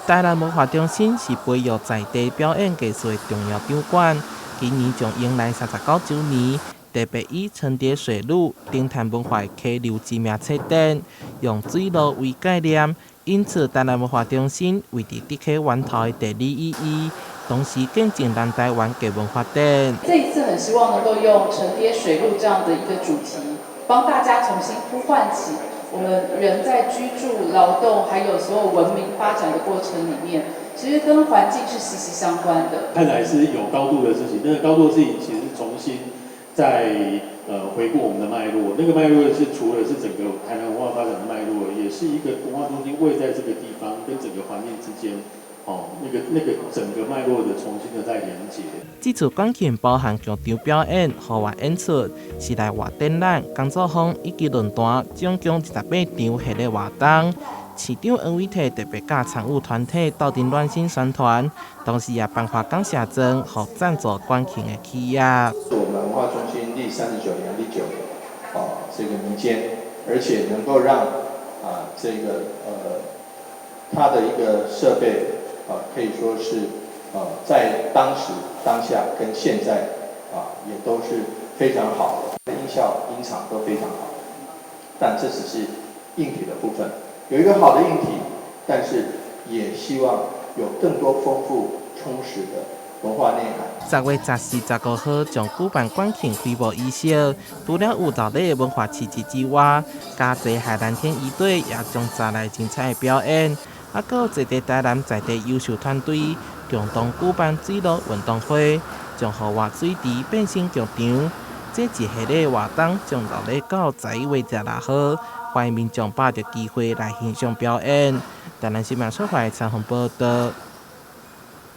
台南文化中心是培育在地表演藝術的重要場館，今年將迎來39週年，特別以層疊水路、燈潭文化溪流之名策展，用水路為概念，因此台南文化中心位佇竹溪源頭的地理意義，同時見證南台灣藝文發展。這一次很希望能夠用層疊水路這樣的一個主題，幫大家重新呼喚起我們人在居住、勞動，還有所有文明發展的過程裡面，其實跟環境是息息相關的。看來是有高度的事情，那個高度的事情其實重新在回顧我們的脈絡，那個脈絡是除了是整個台南文化發展的脈絡，也是一個文化中心位在這個地方跟整個環境之間，哦，那個整個脈絡的重新的再連結。這次館慶包含劇場表演、戶外演出、室內外展覽、工作坊以及論壇，總共28場系列活動。市長黃偉哲特別佮參與團體鬥陣暖心宣傳，同時也頒發感謝狀，予贊助館慶的企業。是我們文化中心歷39年歷久的哦，這個民間，而且能夠讓啊這個它的一個設備啊，可以說是在當時當下跟現在啊，也都是非常好的，音效音場都非常好。但這只是硬體的部分，有一個好的硬體，但是也希望有更多豐富充實的文化內涵。10月14、15號將舉辦館慶開幕儀式，除了有熱鬧的文化市集之外，嘉澤海藍天儀隊也將帶來精彩的表演。啊，閣有坐佇台南在地優秀團隊共同舉辦水陸運動會，將戶外水池變身劇場。這一系列活動將落日到11月16號，歡迎民眾把握機會來欣賞表演。台南新聞出發採訪報道。